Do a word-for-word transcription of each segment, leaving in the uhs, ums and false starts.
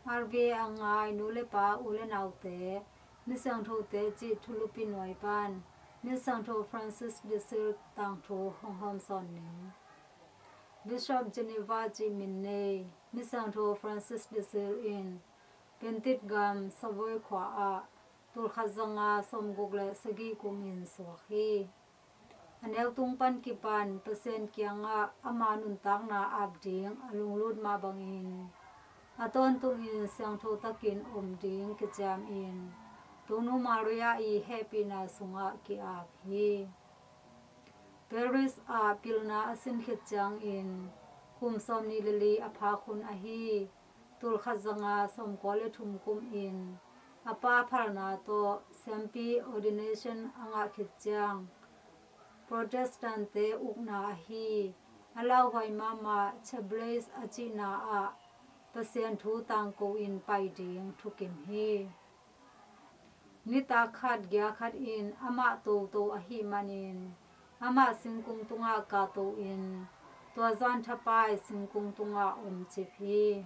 R V A a ngai nu le pa, u le naute, Misiangthote cih thulupi nuai pan Misiangtho Francis de Sales tangthu hong hawmsawn ning. Bishop Geneva cih min nei Misiangtho Francis de Sales in Pentit gam Savoy khua ah tulkhat zanga sawmguk le sagih kum in suak hi. A neutung pan kipan Pasian kiangah ama nuntakna ap ding a lunglut mah bangin a tawntungin siangtho takin om ding kiciamin Tonu Maria i hehpihna sungah ki-ap hi. Paris ah pilna a sin khit ciangin kum sawmnih le li a phak hun ahi tulkhat zanga sawmkua le thum kumin a pa phalna tawh siampi ordination a ngah khit ciang Protestant-te ukna ahi a lauhuai mahmah Chablais a cihna ah Pasian thu tangko in pai ding thukim hi. Nitak khat gia khat in amah toto ahih manin amah singkung tungah kahtoin tua zan thapai singkung tungah omcip hi.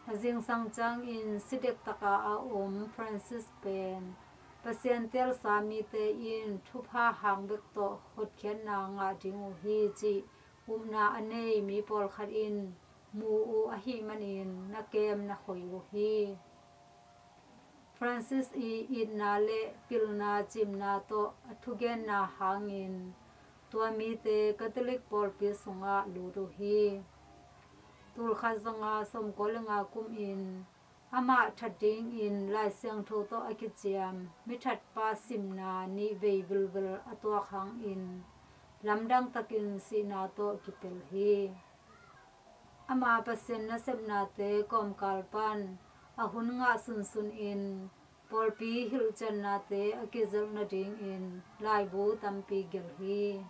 A zingsang ciangin si dektaka a om Francis pen Pasian teelsa mite in thupha hang bek tawh hotkhiatna ngah ding uh hi cih upna a nei mi pawlkhat in mu uh ahih manin na kem na khoi uh hi. Francis i itna le pilna cimna tawh a thugenna hangin tua mite Catholic pawlpi sungah lut uh hi. Tulkhat zanga sawmkua le nga kumin amah that dingin Lai Siangtho tawh a kiciam mithatpa simna nih vei vilvel a tuak hangin lamdang takin sihna tawh kipel hi. Ama Pasian nasepnate kawmkal pan a hun ngah sunsun in pawlpi hilhciannate a kizelh nadingin laibu tampi gelh hi.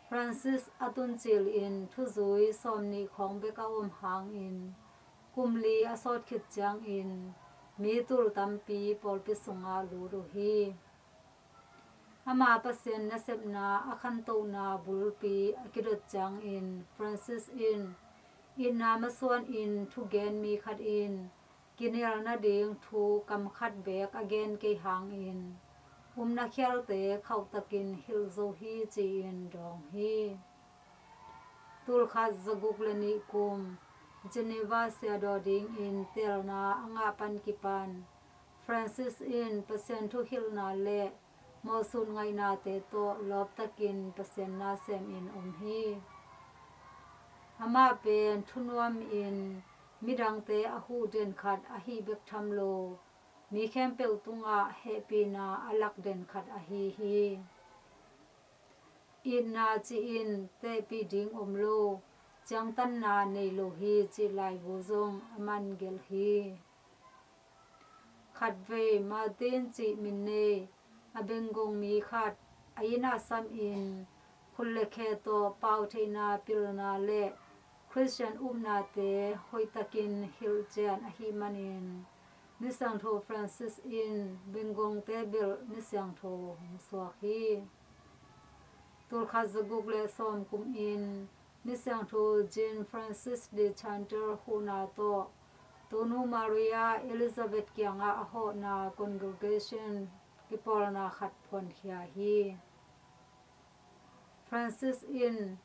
Francis a tuncil in thuzui sawmnih khawng bek a om hangin kum li a sawt khit ciangin mi tul tampi pawlpi sungah lut uh hi. Ama Pasian nasepna a khantohna bulpi a kidot ciangin Francis in itna masuanin thugen mi khat in kinial nading thu kam khat beek a gen kei hangin upna khialte khauhtakin hilh zo hi ci-in dawng hi. Tulkhat zaguk le nih kum Geneva siadaw dingin teelna a ngah pan kipan Francis in Pasian thuhilhna le mawhsut ngaihnate tawh lawptakin Pasian na semin om hi. Amah pen thunuamin midangte a huh den khat ahi bek tham lo mi khempeuh tungah hehpihna a lak den khat ahi hi. Itna ci-in tehpih ding om lo, ciangtanna nei lo hi cih laibu zong a man gelh hi. Khatvei Martin cih min nei a bengngong mi khat a inn ah samin khut le khe tawh pau theihna pilna le Khristian upnate hoihtakin hilhcian ahih manin Misiangtho Francis in bengngongte belh misiangtho hong suak hi. Tulkhat zaguk le sawm kumin Misiangtho Jean Francis de Chantal huhna tawh Tonu Maria Elizabeth kiangah a hawhna congregation kipawlna khat phuankhia hi. Francis in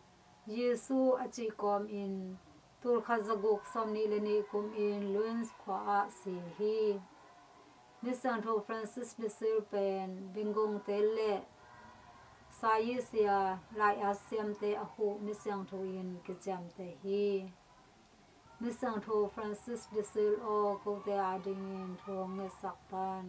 Jesu a cih kawmin tulkhat zaguk sawmnih le nih kumin Lyons khua ah si hi. Misiangtho Francis de Sales pen bengngongte le saizia lai-at siamte a huh misiangtho in kiciamteh hi. Misiangtho Francis de Sales aw, kote adingin thu hong ngetsak tan.